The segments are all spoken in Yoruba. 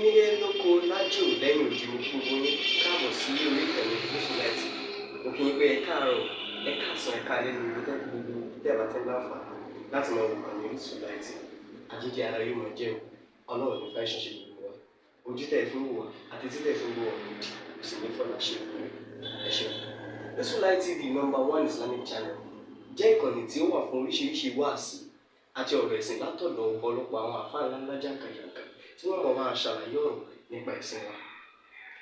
Nílé lóko lájò lẹ́yìn òdì, mo kí gbogbo yín káàbọ̀ sí orí ìkànnì Orísun Light. Mo kí yín pé ẹ káàárọ̀, ẹ káàsán, ẹ káalẹ́ ní ibi tẹ́ gbogbo tẹ́ bá ti ń láǹfààní láti máa wò kànnì Orísun Light. Àjíjẹ ara yóò máa jẹun, Ọlọ́run ní fẹ́ ṣiṣẹ́ gbogbo wa. Ojú tẹ́ ẹ fi ń wò wá àti tí tẹ́ ẹ fi ń wò wá òdì kò sì ní fọlá ṣe ìwé. Ẹ ṣeun. Orísun Light TV, number one Islamic channel, jẹ́ ìkànnì tí ó wà fún oríṣiríṣi wáàsí àti ọ̀rọ̀ ẹ̀sìn látọ̀dọ̀ ọ̀pọ̀lọpọ̀ àwọn àfáà ńláńlá jàǹkàjàǹkà tí wọ́n mọ̀ máa ṣàlàyé ọ̀rọ̀ nípa ẹ̀sìn wa.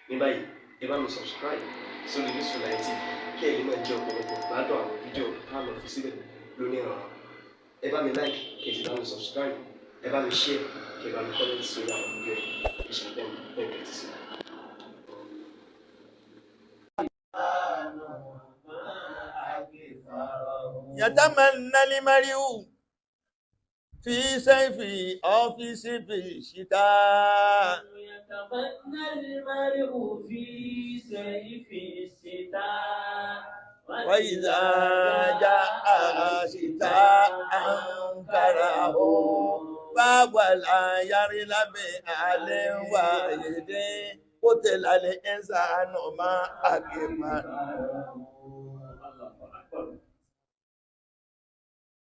Ní báyìí, ẹ bá mi subscribe sórí Orísun Light TV kí ẹ lè máa jẹ ọ̀pọ̀lọpọ̀ gbádùn àwọn fídíò tá a lọ fi síbẹ̀ lónìí ọ̀rọ̀. Ẹ bá mi like, kí ẹ sì bá mi subscribe, ẹ bá mi share, kí ẹ bá mi comment sórí àwọn fídíò yìí. Ẹ ṣe bẹ́ẹ̀ bẹ́ẹ̀ kẹ́tì sí. يتمنى المرء في سيفه أو في سيف الشتاء. يتمنى المرء في سيف الشتاء، وإذا جاء شتاء أنكره، فهو لا يرلى بأهل واحد، قتل الإنسان ما أكفره.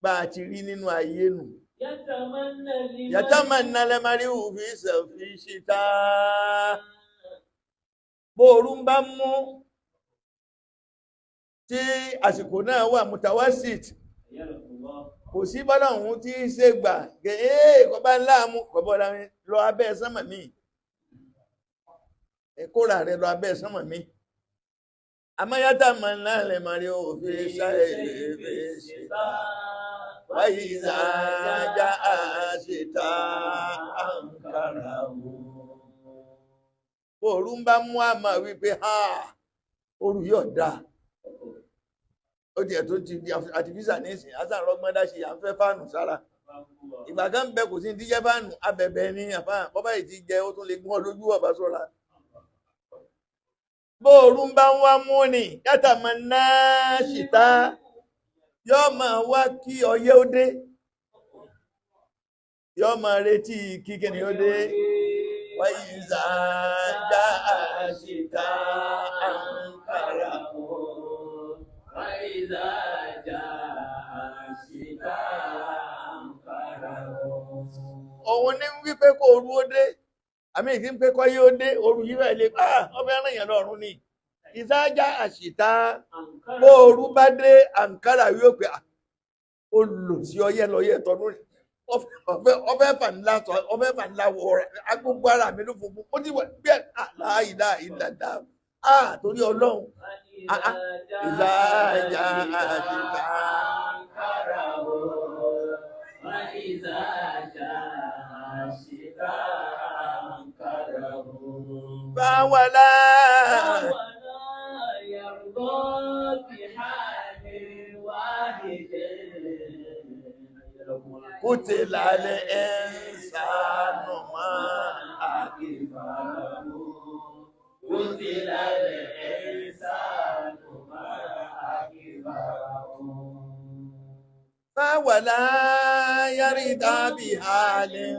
Bá a ti rí nínú ayé nù. Yàtàmánà lẹ́màríwù fi ṣẹ̀fì ṣíta. Bóoru ń bá mú tí àsìkò náà wà mutawasit. Kò sí bọ́lá òun tí í ṣe gbà gẹ̀ẹ́ kọba ńlá mú kọ̀bọ́ lọ abẹ́ sánmà mi. Ẹ̀kọ́ra rẹ̀ lọ abẹ́ sánmà mi. Àmọ́ yàtàmánà lẹ́màríwù fi ṣẹ̀fì ṣíta. Wàyíza já àṣetá àǹkàrà o. Òru ń bá mú àmà wípé ha òru yóò dáa. Ó tiẹ̀ tó ti di artificial nísìn, Hasan rọgbọ́n dáṣe à ń fẹ́ fáànù sára. Ìgbà kan ń bẹ kò sí ní díjẹ́ fáànù, abẹ̀bẹ̀ ní àfáà, bọ́bá yìí ti jẹ ó tún lè gún ọ lójú ọ̀bá sọ́ra. Bóòrù ń bá ń wá mú ni, yàtà máa ná ṣìta, yóò máa wá kí ọyẹ́ ó dé, yóò máa retí kí kíni ó dé. Wáyé ìzàjà àṣìta àǹkàrà. Wáyé ìzàjà àṣìta àǹkàrà. Òun ní wípé kó orú ó dé, àmì ìdí ń pé kọ́ yé ó dé, orú yìí rẹ̀ lè ọbẹ̀ rìn yẹn lọ́rùn ni. Ìsájá àṣìta bó orú bá dé àǹkárá yóò pé olùsí ọyẹ́ lọ́yẹ́ tọdún ọfẹ́ fà ńlá sọ ọfẹ́ fà ńlá wọ agbógbó ara mi ló funfun ó ti wọ bí ẹ láàyè láàyè dáadáa á torí Ọlọ́run. Ìsájá àṣìta àǹkárá. Ìsájá àṣìta àǹkárá. Báwọlá. Kutila al-insanu ma akfarahu. Kutila al-insanu ma akfarahu. Báwọlá yarida bihalin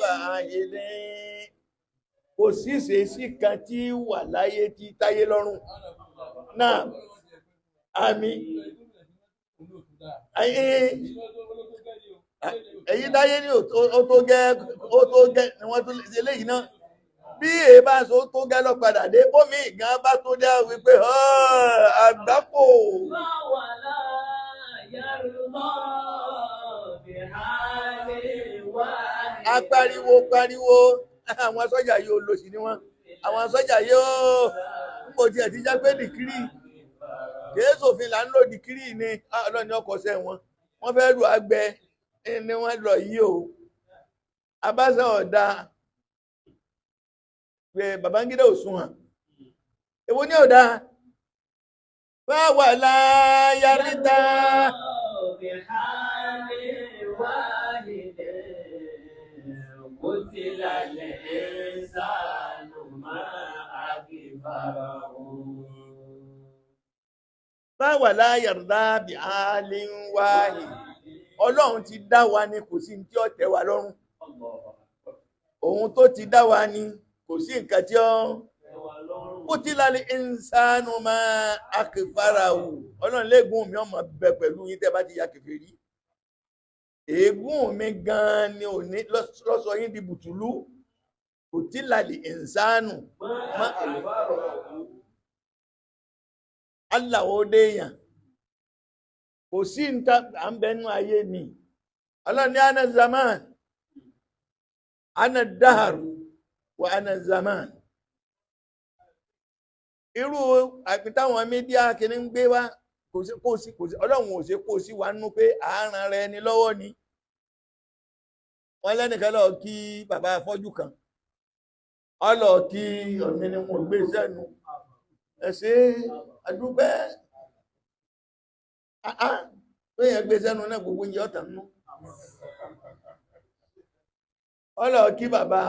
wahidin. Kò sí ìṣesí kan tí wà láyé tí táyé lọ́rùn. Náà, àmì. Èyí táyé ní ó tó gẹ́, ó tó gẹ́ ni wọ́n tún ṣe léyìí náà. Bí èyí bá so tó gẹ́ lọ padà dé, bómi ìgán bá tó dá wípé àgbákò. Apariwo pariwo, àwọn sọ́jà yóò lòsì ni wọ́n, àwọn sọ́jà yóò ń bò tiẹ̀ ti já pé dìkírì. Kìí sòfin là ń lò dìkírì ni ọlọ́ni ọkọ̀ sẹ́ wọn. Wọ́n fẹ́ lu àgbẹ̀ ni wọ́n lọ yìí o. Abacha ọ̀dà pé Babangida ò sún hàn. Èwo ni ọ̀dà? Báwa la yarí ta. Báwa la yàrá bí alẹ́ ń wáyé. Ọlọ́run ti dá wa ni kò sí ní tí ó tẹ́ wa lọ́rùn. Òun tó ti dá wa ni kò sí nǹkan tí ó kútìlálẹ̀ ìsánú máa akèfàràwù. Ọlọ́run léegun mi ọmọ bẹ pẹ̀lú yín tẹ́ bá ti ya kèfèrí. Ègún mi gan-an ni ò ní lọ́sọ yín di bùtùlù. Kútìlálẹ̀ ìsánú máa aláwọ̀ déèyàn. Kò sí nǹkan à ń bẹnu ayé ni. Ọlọ́run ní ana zaman, ana dahar, wa ana zaman. Irú àpín táwọn mídíà kìíní ń gbé wá kò sí kò sí kò sí ọlọ́run ò ṣe kò sí wa nínú pé àárán rẹ ni lọ́wọ́ ni. Wọ́n lẹ́nìkan lọ kí bàbá afọ́jú kan, ọ lọ kí ọ̀mí ni mo gbé sẹ́nu. Ẹ ṣé àdúpẹ́. Péyàn gbé sẹ́nu náà gbogbo oúnjẹ ọ̀tàn nú. Ọ lọ kí bàbá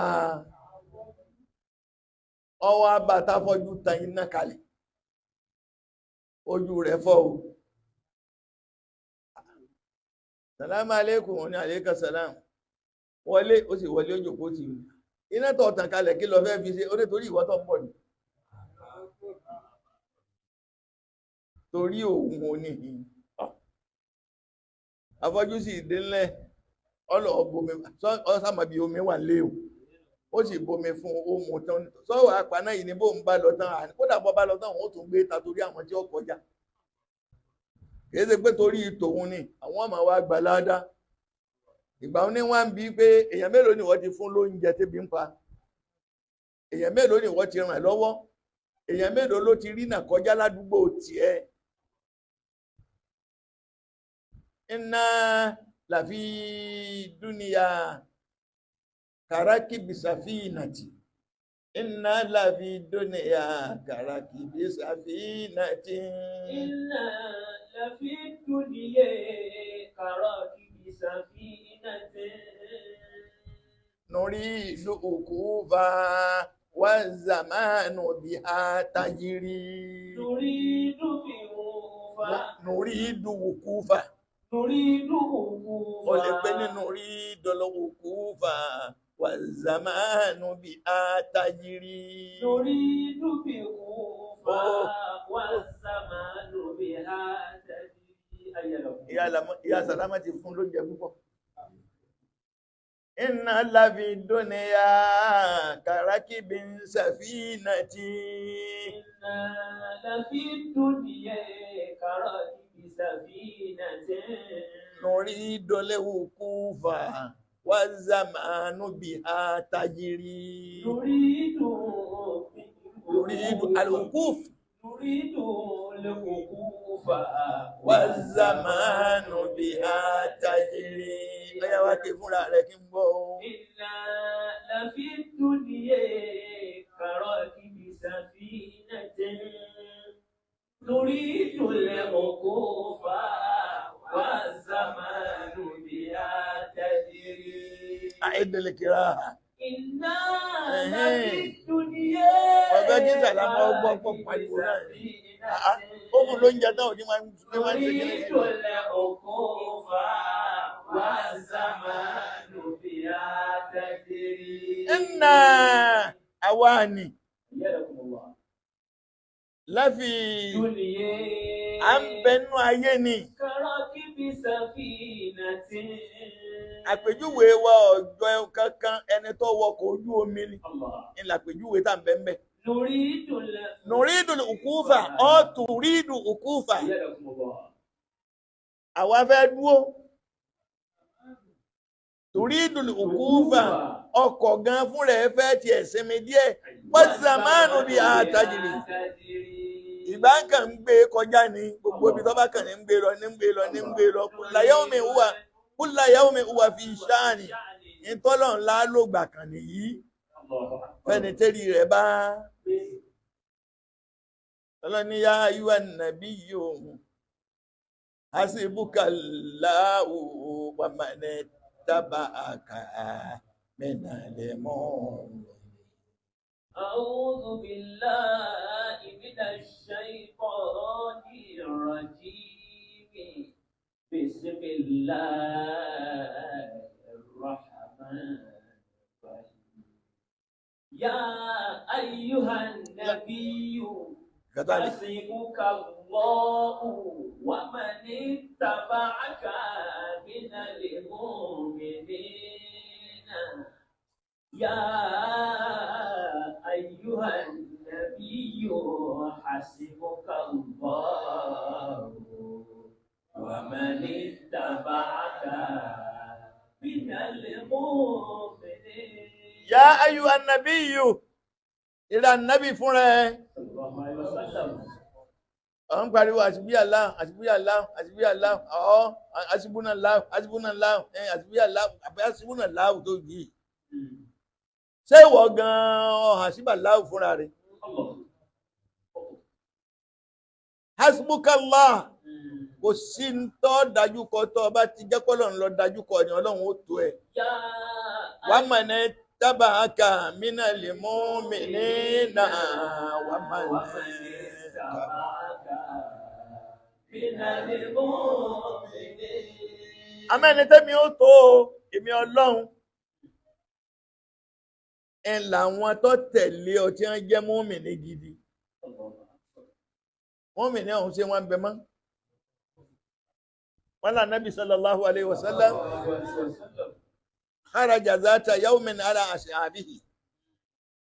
ọwọ́ abàtà fọ́jú tan iná kalẹ̀, ojú rẹ̀ fọ́ o. Sàlámù aléìkùm, ní àlékà sàlámù. Wọlé, ó sì wọlé, ó jòkó tì í. Iná tó tàn kalẹ̀ kí lọ fẹ́ fi ṣe? Ó nítorí ìwọ tó ń bọ̀ ni, torí òun ò ní. Afọ́jú sì délẹ̀, ọlọ́ bomi ọsàmọ̀bí omi wà lé o, ó sì bomi fún ohun tán. Sọ́wọ́ àpaná yìí ni bó ń bá lọ tán, kódà bọ́ bá lọ tán òun ó tún gbé ta torí àwọn tí ó kọjá. Kìí ṣe pé torí tòun ni àwọn ọmọ wa gbà ládá. Ìgbà wọn ní wọn ń bi pé èèyàn mélòó ni wọ́n ti fún lóúnjẹ tébi ń pa, èèyàn mélòó ni wọ́n ti ràn lọ́wọ́, èèyàn mélòó ló ti rí nà kọjá ládùúgbò tiẹ̀. Iná làfi dúnìyà kàrákì bisafinati, iná làfi dúnìyà kàrákì bisafinati. Iná làfi dúnìyà kàrákì bisafinati. Nuridu ukufa wa zamanu biha tajiri. Nuridu ukufa. Nuridu ukufa. Nuridu ukufa. O lè pè ní nuridu ukufa wa zamanu biha tajiri. Nuridu ukufa wa zamanu biha tajiri. Ìyá Sàlámà ti fún lóúnjẹ púpọ̀. Inna lafi dunya karakibin safinati. Inna lafi dunya karakibin safinati. Nuridu lewukufa wa zamanu biha tajiri. Nuridu alwukuf. Nuridu lewukufa wa zamanu biha tajiri. Ọya wá ké fúnra rẹ̀ kí n gbọ́ o. Inna lafi dunya karakibi safinatin. Nuridu lewukufa wa zamanu biha tajiri. Àìdèlè kìrá. Inna lafi dunya. Ọ̀bẹ kí Sàlámà ọgbọ́n pọ̀ pariwo náà. Ó fún lóúnjẹ táwọn oní máa ń ṣe kí ní. Nuridu lewukufa wa zamanu biha tajiri. Inna àwa ni láfi Dunya. à ń bẹnu ayé ni. Karakibi safinatin. Àpèjúwe wa ọjọ́ kankan ẹni tó wọkọ̀ ojú omi ni. Allah. Ní làpèjúwe tá à ń bẹ ń bẹ. Nuridu Nuridu ukufa ọ́ turidu ukufa. Yadakumullah. Àwa fẹ́ dúró. Turidu ukufa ọkọ̀ gan fúnra ẹ fẹ́ tiẹ̀ sinmi díẹ̀. Wọ́n zamanu bí àtàjìrì. Ìgbà kan ń gbé kọjá ni gbogbo ibi tó bá kàn ní ń gbé lọ ní ń gbé lọ ní ń gbé lọ. Kulla yawmin huwa kulla yawmin huwa fi sha'ni. Ìtọ́lọ̀ ńlá ló gbà kàn nìyí. Fẹ́ni tẹ́rì rẹ̀ bá ọlọ́ni yá ayúwa nàbí yòó hasibukallahu wa man taba'aka minal mu'minin. أعوذ بالله من الشيطان الرجيم. بسم الله الرحمن الرحيم. يا أيها النبي كذلك حسبك الله ومن اتبعك من المؤمنين. يا أيها النبي حسبك الله ومن اتبعك من المؤمنين. يا أيها النبي ìrà nábì fúnra ẹ Sallallahu alaihi wasallam. àwọn ń pariwo àṣìbíyàlá àṣìbíyàlá àṣìbíyàlá ọ̀ àṣìbúnàlá àṣìbúnàlá ẹ àṣìbíyàlá àbí àṣìbúnàlá tó yìí ṣé ìwọ gan-an ọ̀hún àṣìbàlá fúnra rẹ̀ Allah. hasbukallah kò sí ń tọ́ dájú kọ tọ́ ọba ti jẹ́ kọ́lọ̀ ń lọ dájú kọ ni ọlọ́run ó tó ẹ̀ يا wàá mọ̀ ní tábàákà mínà lè mú mi ní náà wàá mọ̀ ní tábàákà. من المؤمنين. Àmọ́ ẹni tẹ́mi ó tó o, èmi ọlọ́run ẹ làwọn tó tẹ̀lé ọ tí wọ́n jẹ́ mùmínì gidi. Mùmínì ọ̀hún ṣé wọ́n ń bẹ mọ́. Wọ́n là nábì sallallahu alayhi wa sallam kharaja zata yawmin ala ashabihi.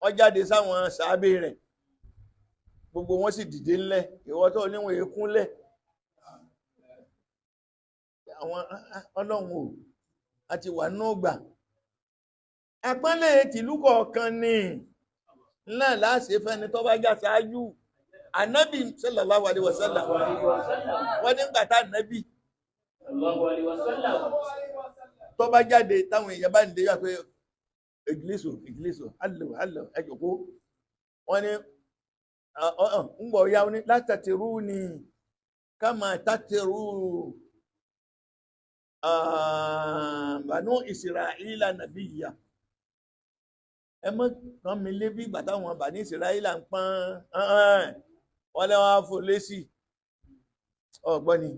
Wọ́n jáde sáwọn sàábé rẹ̀, gbogbo wọn sì dìde ńlẹ̀. Ìwọ tó níwọ̀n èékúnlẹ̀ àwọn ọlọ́run o àti wà nù gbà. Àpọ́nlé tìlú kọ̀ọ̀kan ni ńlá láṣẹ fẹ́ni tó bá já ṣáájú. Ànábì sallallahu alaihi wasallam wọ́n nígbà tá ànábì Sallallahu alaihi wasallam. tó bá jáde táwọn èèyàn bá ń dé wá pé ìgìlísò ìgìlísò hálò hálò ẹ jókòó. Wọ́n ní ń bọ̀ ya ní látàtìrú ni kama tàtìrú bànú Isra'ila nàbíyà. Ẹ mọ́ kàn mí lé bí ìgbà táwọn bànú Isra'ila ń pọ́n wọ́n lẹ́wọ́n á fò lésì. Ọ̀gbọ́n ni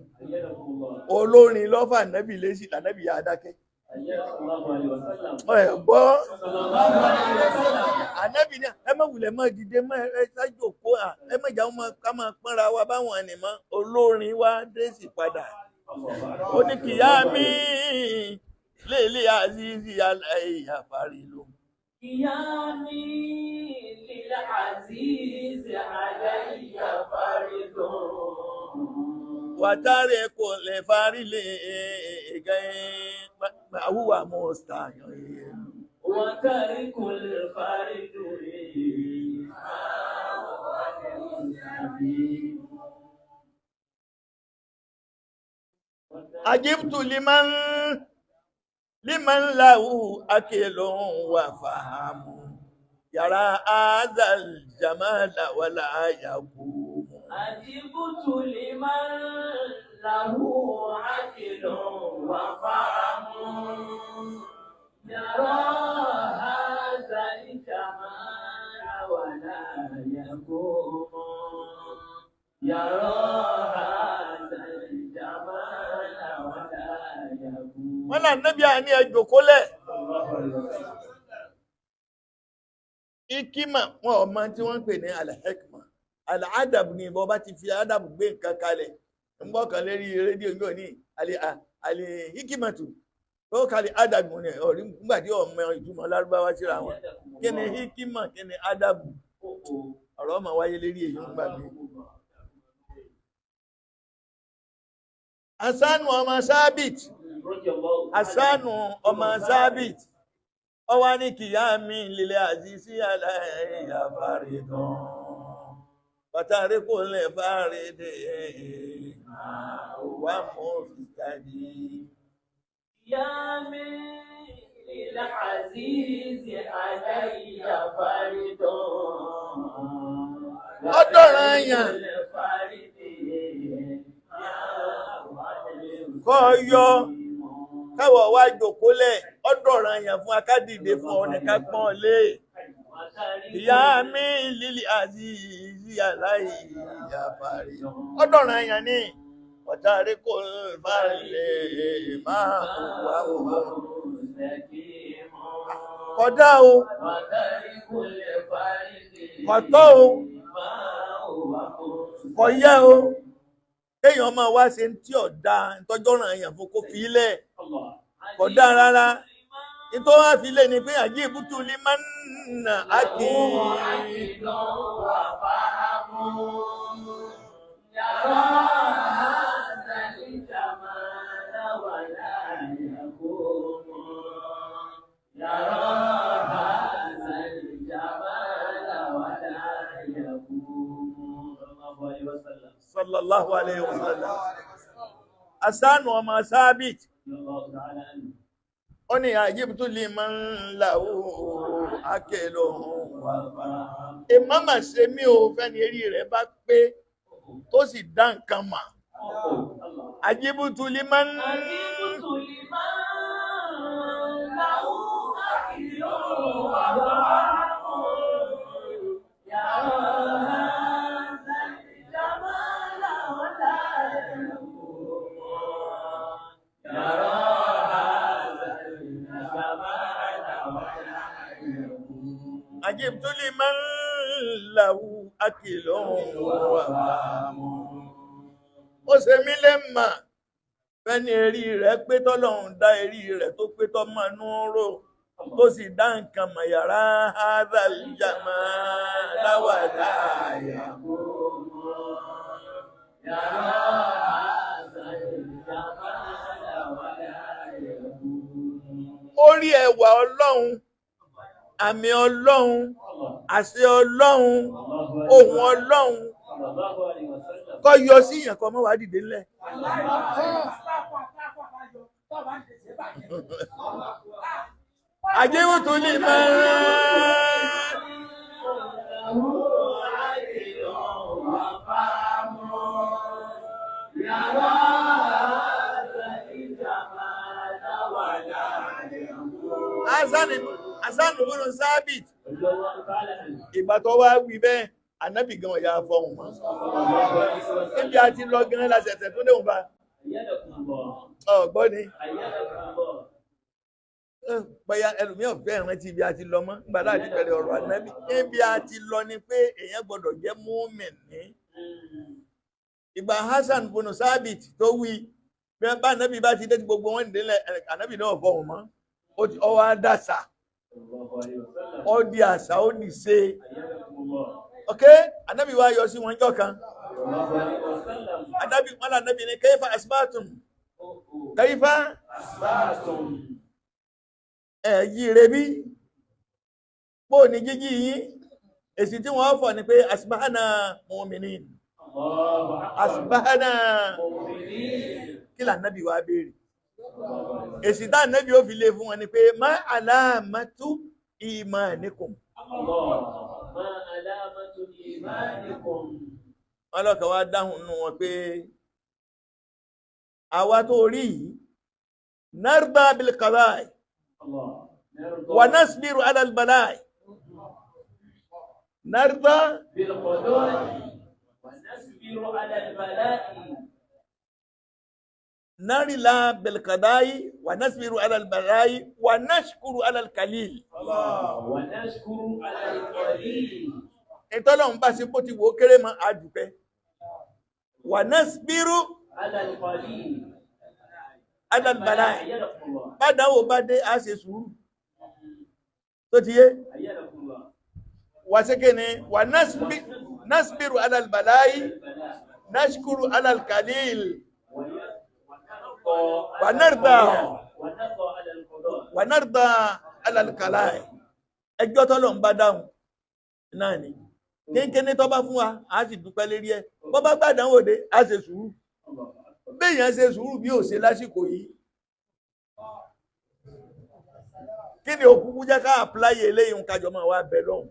olórin lọ́fà nẹ́bì lésì lànẹ́bì yà á dákẹ́. Sallallahu alaihi wasallam. Ẹ gbọ́ Sallallahu alaihi wasallam. ànẹ́bì ní ẹ má wulẹ̀ má dìde má ẹ ṣáájú òkú à ẹ má jà wọn ká máa pọ́nra wa báwọn ẹni mọ́. Olórin wa dé sí padà. Ó ní kìyà mí léèlé azizi aláìyá parí ló. قيامي للعزيز علي فرض. Wàtárẹ̀ kò lè farí lè gẹ́ àwùwà mọ́sítà. وترك الفرد ما هو النبي. Ajibtu liman liman lahu akilun wa fahamu yàrá azal jamala wala yaqumu. عجبت لمن له عقل وفهم يرى هذا الجمال ولا يقوم. يرى هذا الجمال ولا يقوم. Wọ́n là nábì àní ẹ jókòólẹ̀. Ikima wọn ò mọ tí wọ́n ń pè ní alhikma. Aládàbù ni ìbọn bá ti fi ádàbù gbé nǹkan kalẹ̀. Ń bọ́ kan lérí rédíò ní òní àlè hikimatu tó kalẹ̀ ádàbù ni ọ̀rí nígbà tí ọmọ ìtumọ̀ lárúbáwá síra wọn. Kí ni hikima, kí ni ádàbù? Ọ̀rọ̀ ọmọ wáyé lérí èyí ń gbà mí. Asanu ọmọ Sábìt, Asanu ọmọ Sábìt, ọwá ní kìyà mi lílẹ̀ àzízí aláìyá fàrídàn. Bàtàrí kò lè fàrídè wà mú fìtàdí. قيامي للعزيز علي فرض. Ọ̀dọ̀ranyàn. Kọ́ yọ káwọ̀ wá jòkólẹ̀ ọ̀dọ̀ranyàn fún akádìde fún ọ nìkan pọ́n lé. Ìyá mi lílì àzízí aláìyá fàrídàn. Ọ̀dọ̀ranyàn ni ọ̀tàrí kò fàrídè máa wà wọ́n. Kódà o, kọ̀tọ́ o, kọ̀yẹ́ o, kéèyàn máa wá ṣe tí ọ̀dà ìtọ́jọ́ ràn yàn fún kó fi ilẹ̀ kódà rárá. Ìtọ́ wá fi ilẹ̀ ni pé àjí ìbútú lè máa ń nà á kì í. Sallallahu alayhi wa sallam. Asanu ọmọ Sábìt. Ó ní àjíbùtú lè máa ń làwó akẹ́lò ìmọ̀mà ṣe mí o fẹ́ni eré rẹ̀ bá pé tó sì dá nǹkan mà. Àjíbùtú lè máa ń àjíbùtú lè máa ń làwó akẹ́lò ó ṣe mí lè mà fẹ́ni eré rẹ̀ pé tọ́lọ́run dá eré rẹ̀ tó pé tọ́ máa ń rò tó sì dá nǹkan mọ̀ yàrá àdàlùjàmọ́ láwàdà àyà. Ó rí ẹwà Ọlọ́run, àmì Ọlọ́run, àṣẹ Ọlọ́run, ohùn Ọlọ́run kọ́ yọ sí ìyàn kan mọ́ wá dìde ńlẹ̀. Àjẹ́wò tó lè máa Hassan ibn Sabit ìgbà tó wá wí bẹ́ẹ̀ ànábì gan ọ̀yà fọhùn mọ́. Níbi àti lọ gan la ṣẹ̀ṣẹ̀ tó déhùn bá. Ọ̀gbọ́n ni. Bóyá ẹlòmíràn fẹ́ rántí ibi àti lọ mọ́ nígbà láti bẹ̀rẹ̀ ọ̀rọ̀ ànábì. Níbi àti lọ ni pé èèyàn gbọ́dọ̀ jẹ́ mùmínì. Ìgbà Hassan ibn Sabit tó wí bá ànábì bá ti dé tí gbogbo wọn délẹ̀ ànábì náà fọhùn mọ́. Ó wá dàṣà. Ó di àṣà ó di ṣe. Ok, anabi wa yọ sí wọn jọ kan. Anabi wọn anabi ni kayfa asbatum. Kayfa asbatum. Ẹ yí rebi. Bó ní jíjí yín, èsì tí wọ́n fọ̀ ni pé asbahana mu'minin. Asbahana mu'minin. Kí là anabi wa béèrè? Èsì tá anabi ó fi lé fún wọn ni pé ma alamatu imanikum. Ọlọ́kà wá dáhùn nú wọn pé àwa tó rí yìí narda bil qada'i wa nasbiru ala al bala'i. Narda bil qada'i wa nasbiru ala al bala'i. Narila bil qada'i wa nasbiru ala al bala'i wa nashkuru ala al qalil. Wa nashkuru ala al qalil. Ìtọ́lọ́run bá ṣe bó ti wò ó kéré mọ́ àdùpẹ́. Wà nasbiru ala al-bala'i. Bádánwò bá dé, a ṣe sùúrù. Tó ti yé? Wà ṣe kí ni? Wà nasbiru ala al-bala'i, nashkuru ala al-qalil. Wà narda. Wà narda ala al-qala'i. Ẹjọ́ tọ́lọ́run bá dáhùn náà ni. Kéńkéné tó bá fún wa a sì dúpẹ́ lérí ẹ̀. Bọ́ bá gbàdánwò dé a ṣe sùúrù. Béèyàn ṣe sùúrù bí ò ṣe lásìkò yìí. Kí ni òkúkú jẹ́ ká àpláyé eléyìí ń kájọ máa wá bẹ̀ lọ́hùn.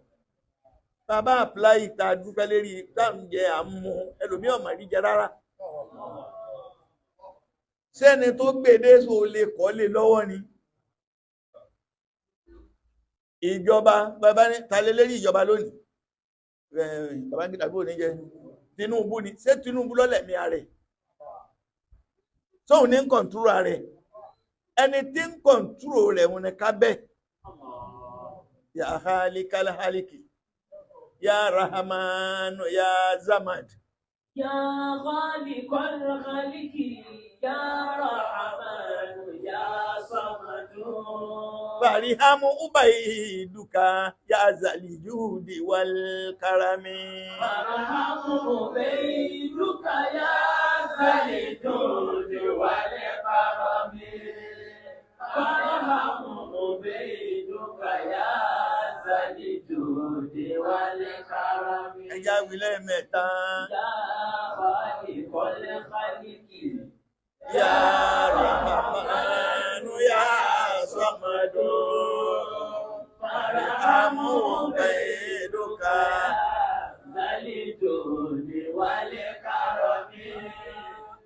Tá a bá àpláyé tá a dúpẹ́ lérí tá à ń jẹ à ń mu ẹlòmíì ò mà rí jẹ rárá. Sẹ́ni tó gbèdé so lè kọ́ lé lọ́wọ́ ni. Ìjọba bàbá ní ta lé lérí ìjọba lónìí. Bàbá ní tàbí òní jẹ Tinubu ni. Ṣé Tinubu lọ́lẹ̀ mi ààrẹ? Tóun ní ń kọ̀ǹtúrò ààrẹ. Ẹni tí ń kọ̀ǹtúrò rẹ̀ wọn ni ká bẹ́ẹ̀. Ya Halikal Haliki, Ya Rahmanu, Ya Zamad. يا خالق الخلق يا رحمن يا صمد Farihamu ubaiduka ya zalijudi wal karami. فارحم عبيدك يا ذا الجود والكرم فارحم عبيدك يا ذا الجود والكرم Ẹja wílẹ̀ mẹ́ta. يا خالق الخلق Ya Rahmanu ya Samadu. Farihamu ubaiduka. ذا الجود والكرم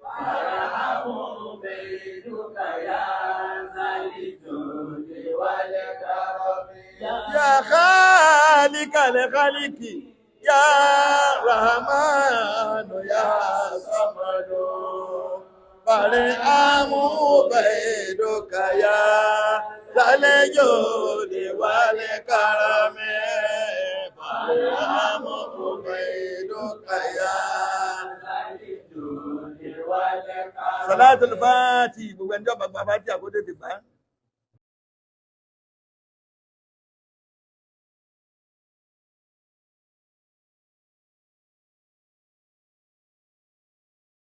فارحم عبيدك يا ذا الجود والكرم Ya Khalikal Khaliki. Ya Rahmanu ya Samadu. Farihamu ubaiduka ya zalijudi wal karami. Farihamu ubaiduka ya. ذا الجود والكرم Salatul Fati, gbogbo ẹni tí ọba gba Fati àkótó ti gbà.